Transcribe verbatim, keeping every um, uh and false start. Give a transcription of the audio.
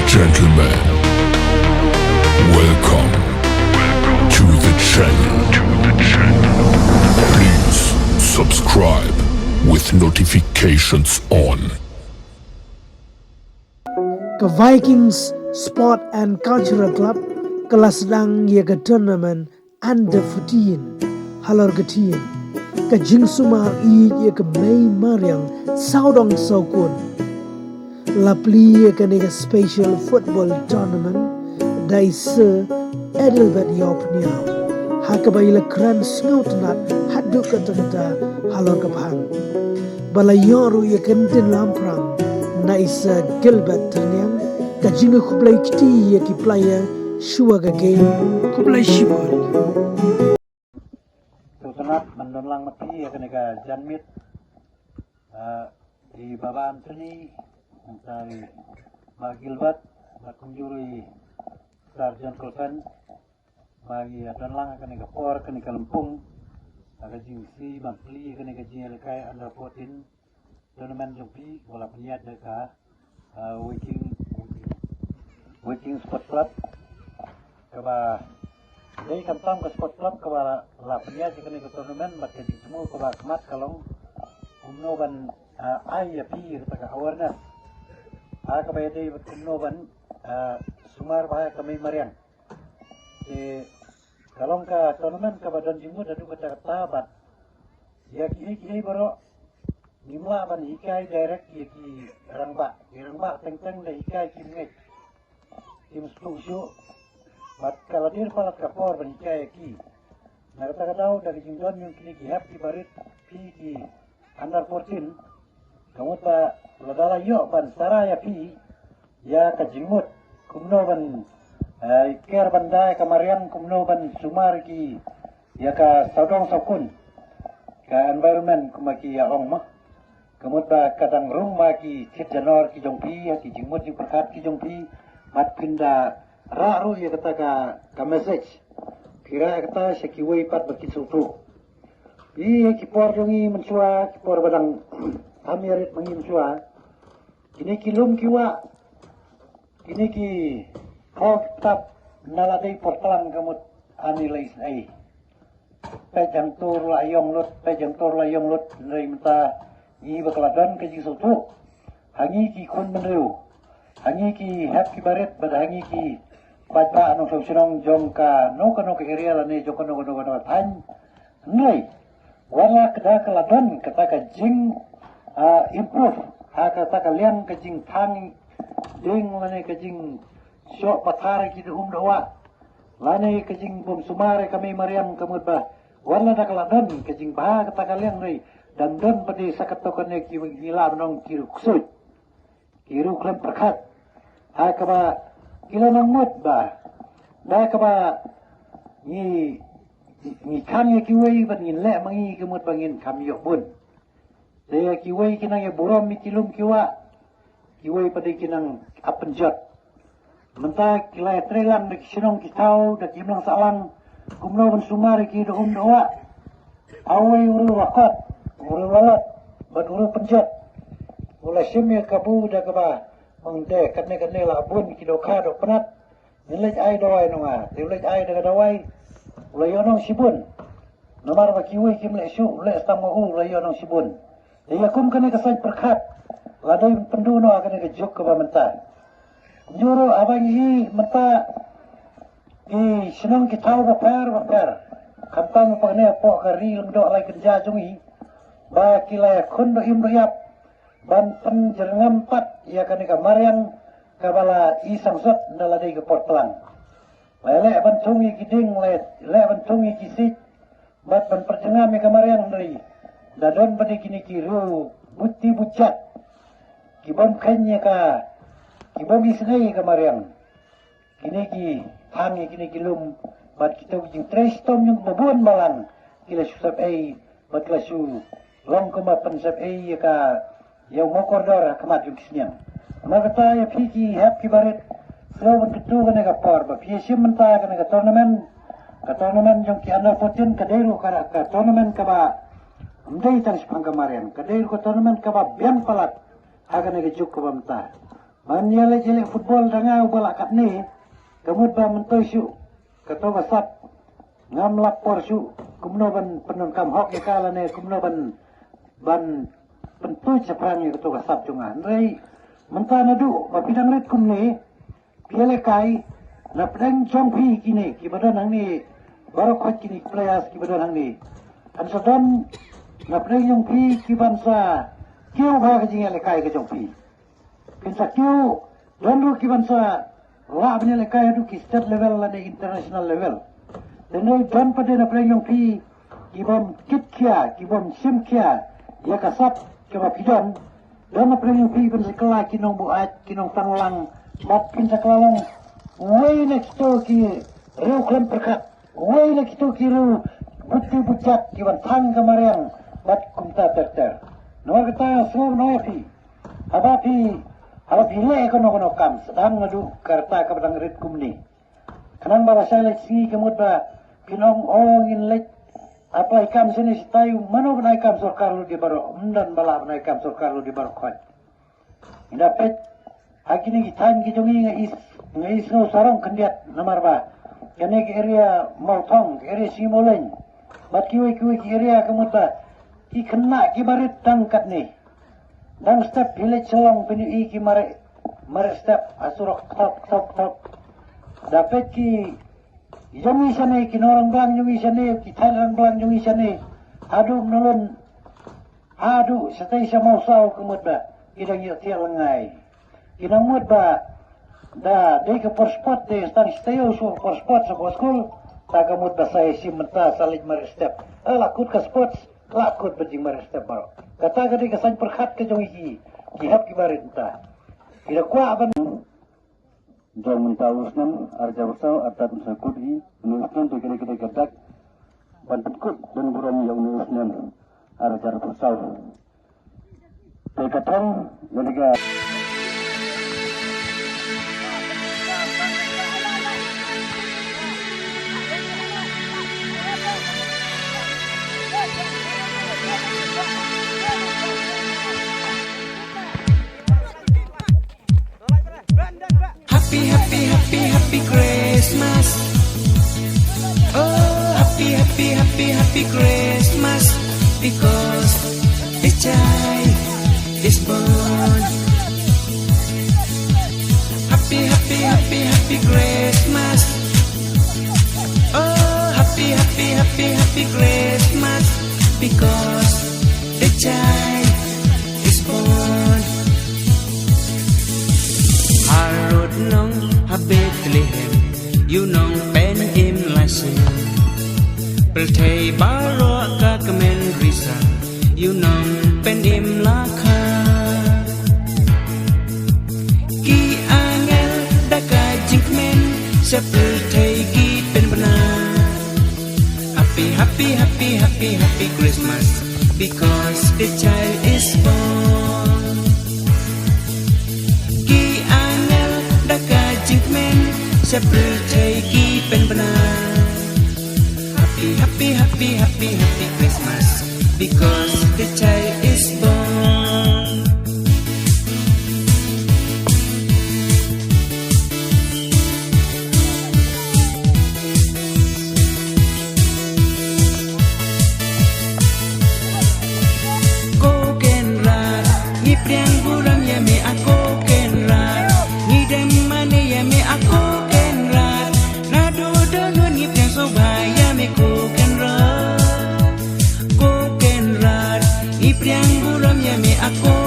Gentlemen, welcome to the channel. Please subscribe with notifications on. Ka Vikings Sport and Cultural Club ka la sdang ïa ka tournament under fourteen halor ka theme ka jingsumar ïa ka mei mariang sawdong sawkun. La plie ïa kane ka special football tournament da i Sir Adelbert Ïawphniaw, ha kaba i la kren sngewtynnat haduh katta katta halor ka phang. Ba la ïoh ruh ïa ka ktien lamphrang na i Sir Gilbert Tyrniang, ka jingkhublei kti ïa ki player shuwa ka game. Khublei shibun. Sngewtynnat ban don lang ma phi ïa kane ka janmiet. Ah, i Baba Anthony, nangta i Bah Gilbert, bad kumjuh ruh i Sir John Colvin, ba ki ïa don lang ha kane ka por, kane ka lympung, ha ka jingïasih ban plie kane ka jingïalehkai under fourteen tournament jong phi, ba la pynïaid da ka, ah, Viking, Viking Sport Club. Kaba dei khamtam ka sport club kaba la pynïaid ïa kane ka tournament, bad ka jingthmu kaba khmat ka long kumno ban, ah, ai ïa phi kata ka awareness. Ha kaba ïadei bad kumno ban, ah, sumar bha ïa ka mei mariang. Te ka long ka tournament kaba don jingmut haduh katta katta bad ïa kiei kiei baroh ngim lah ban hikai direct ïa ki rangbah. Ki rangbah teng teng da hikai kim ngeit, kim sngewthuh shuh. Bad ka la dier palat ka por ban hikai ïa ki. Na kata ka daw da ka jingdon jong kine ki hep ki barit, phi ki under fourteen, ka mut ba lada la ïoh ban sara ïa phi ïa ka jingmut kumno ban, eh, care ban da ïa ka mariang, kumno ban sumar ki ïa ka sawdong sawkun, ka environment kumba ki ïa ong ma. Ka mut ba ka dang rung ma ki thied janor ki jong phi, ïa ki jingmut jingpyrkhat ki jong phi, bad phin da rah ruh ïa kata ka, ka message. Phi rah ïa kata sha kiwei pat ba kin sngewthuh. Ïa ki por jong ngi mynshuwa, ki por ba dang tam ïarit ma ngi mynshuwa, kine ki lum ki wah, kine ki phew tap na la dei por tlang ka mut ani la isnei. Peit hangto ruh la ïong lut, peit hangto ruh la ïong lut, hynrei mynta ngi ba ka la don ka jingsngewthuh ha ngi ki khun bynriew, ha ngi ki hep ki barit, bad ha ngi ki paidbah nongshong shnong jong kano kano ka area lane jong kano kano ka thaiñ. Hynrei wat la ka da ka la don kata ka jing, ah, improve ha kata ka liang ka jingthang ding lane ka jingshoh pathar ki da um da wah, lane ka jingbym sumar ka mei mariang, ka mut ba wat la da ka la don ka jingbha kata ka liang, hynrei dang don pat de sa katto katne ki, ngi lah ban ong ki riewksuid, ki riewkhlem pyrkhat. Ha kaba ki la nang mut ba da kaba ngi, ngi khang ïa kiwei bad ngin leh ma ngi, ka mut ba ngin kham ïoh bun. Te ïa kiwei ki nang ïa burom ïa ki lum ki wah, kiwei pat de ki nang ap pynjot. Mynta ki la ïa trei lang da ki shnong ki thaw, da ki imlang sahlang, kumno ban sumar ïa ki da um da wah. Uwei u riew Rakot, u riew Lalot, bad u riew Pynjot, u la shim ïa ka kabu da kaba ong te katne katne la bun ki dohkha dohpnat. Ngin leit ai dawai nonga, te u leit ai da ka dawai, u la ïoh nong shibun. Namar ba kiwei kim leh shuh, u leh tam ma u, u la ïoh nong shibun. Te ïa kum kane ka saiñ pyrkhat la dei pynduh noh ha kane ka juk kaba mynta. Kumjuh ruh haba ngi i mynta ki shnong ki thaw bapher bapher, khamtam ha kane hapoh ka ri Lyngdoh Laikynja jong ngi, ba ki la ïakhun doh im doh ïap ban pynjyrngam pat ïa kane ka mariang kaba la i sangsot na la dei ka por tlang. La leh ban thung ïa ki ding, la leh ban thung ïa ki siej, bad ban pynjyrngam ïa ka mariang, hynrei da don pat de kine ki riew buti bujat ki bym kheiñ ïa ka, ki bym isynei ïa ka mariang. Kine ki thang ïa kine ki lum bad kito ki jingtrei shitom jong ki ba bun balang ki la shu sep ei bad ki la shu long kumba pynsep ei ïa ka, ïa u mawkordor ha khmat jong ki sniang. Namar kata ïa phi ki hep ki barit, sngewbha ban kyntu kane ka por ba phi ïa shim mynta kane ka tournament, ka tournament jong ki under fourteen ka dei ruh ka, ka tournament kaba ym dei tang shaphang ka mariang, ka dei ruh ka tournament kaba biang palat ha kane ka juk kaba mynta. Ban ïaleh ïaleh football da nga uba lah katne, ka mut ba mynta shuh kato ka sap ngam lap por shuh kumno ban pyndonkam hok ïa ka lane kumno ban ban pyntuid shaphrang ïa kato ka sap jong nga. Hynrei mynta naduh ba phi dang rit kumne, phi ïalehkai na pdeng jong phi kine kiba don hangne, baroh khoit kine ki players kiba don hangne, kan sa don na pdeng jong phi kiban sa kiew ha ka jingïalehkai ka jong phi. Phin sa kiew, don ruh kiban sa lah ban ïalehkai haduh ki state level lane international level. Te don pat de na pdeng jong phi kibym kit khia, kibym shim khia ïa ka sap kaba phi don. Don na pdeng jong phi ban sa kylla ki nongbuaid, ki nongtanglang, bad phin sa kylla long uwei na kito ki riew khlem pyrkhat, uwei na kito ki riew buti bujat kiban thang ka mariang bad kumta ter ter. Namar kata, sngewbha ïa phi, haba phi, haba phi leh kano kano kam, sdang naduh ka rta kaba dang rit kumne. Khnang ba lashai lashisngi ka mut ba phin ong, o, ngin leit apply kam shane shatai, mano ban ai kam sorkar lade baroh, ym don ba lah ban ai kam sorkar lade baroh khoit. Ngi da peit ha kine ki thaiñ ki jong ngi, nga is, nga is sngewsarong khyndiat namar ba kane ka area Mawthong, ka area Shimoleng, bad kiwei kiwei ki area ka mut ba ki khynnah kiba rit tang katne. Dang step hi leit Shillong phin ïohi ki mareh, mareh step ha surok kthop kthop kthop. Da peit ki jong ngi shane, ki nongrang blang jong ngi shane, ki thaiñ rangblang jong ngi shane, haduh Mawlun, haduh shatei sha Mawsaw ka mut ba ki dang ïohthiah lyngngai. Ki nang mut ba da dei ka por sport te, tang shatei u shu por sport, sha por skul, ta ka mut ba sa ïashim mynta, sa leit mareh step. Eh, la kut ka sports, la kut ba jingmareh step baroh. Kata ka dei ka saiñ pyrkhat ka jong ngi ki, ki hep kiba rit mynta. Ki da kwah ban jong mynta u snem ar hajar arphew saw, artat mynta kut hi, une u snem te ka dei ka dak ban pynkut don burom ïa une u snem ar hajar arphew saw. Te ka thong, ka dei ka Happy, happy, happy, happy Christmas. Oh, happy, happy, happy, happy Christmas. Because the child is born. Happy, happy, happy, happy Christmas. Oh, happy, happy, happy, happy Christmas. Because the child is born. Harud nong ha Bethlehem, ïa u nongpynim la shem. Pyrthei baroh ka kmen risa, ïa u nongpynim la kha. Ki angel da ka jingkmen, sha pyrthei ki pynbna. Happy, happy, happy, happy, happy Christmas, because the child is born. Ki angel da ka jingkmen, sha pyrthei ki pynbna. Happy, happy, happy, happy, happy Christmas, because the child is born. Ko Kynrad, ngi pdiang burom ïa me, a ko Kynrad. Ngi dem mane ïa me, a ko Kynrad. Naduh dohnud ngi pdiang sngewbha ïa me, ko Kynrad. Ko Kynrad, ngi pdiang burom ïa me, a ko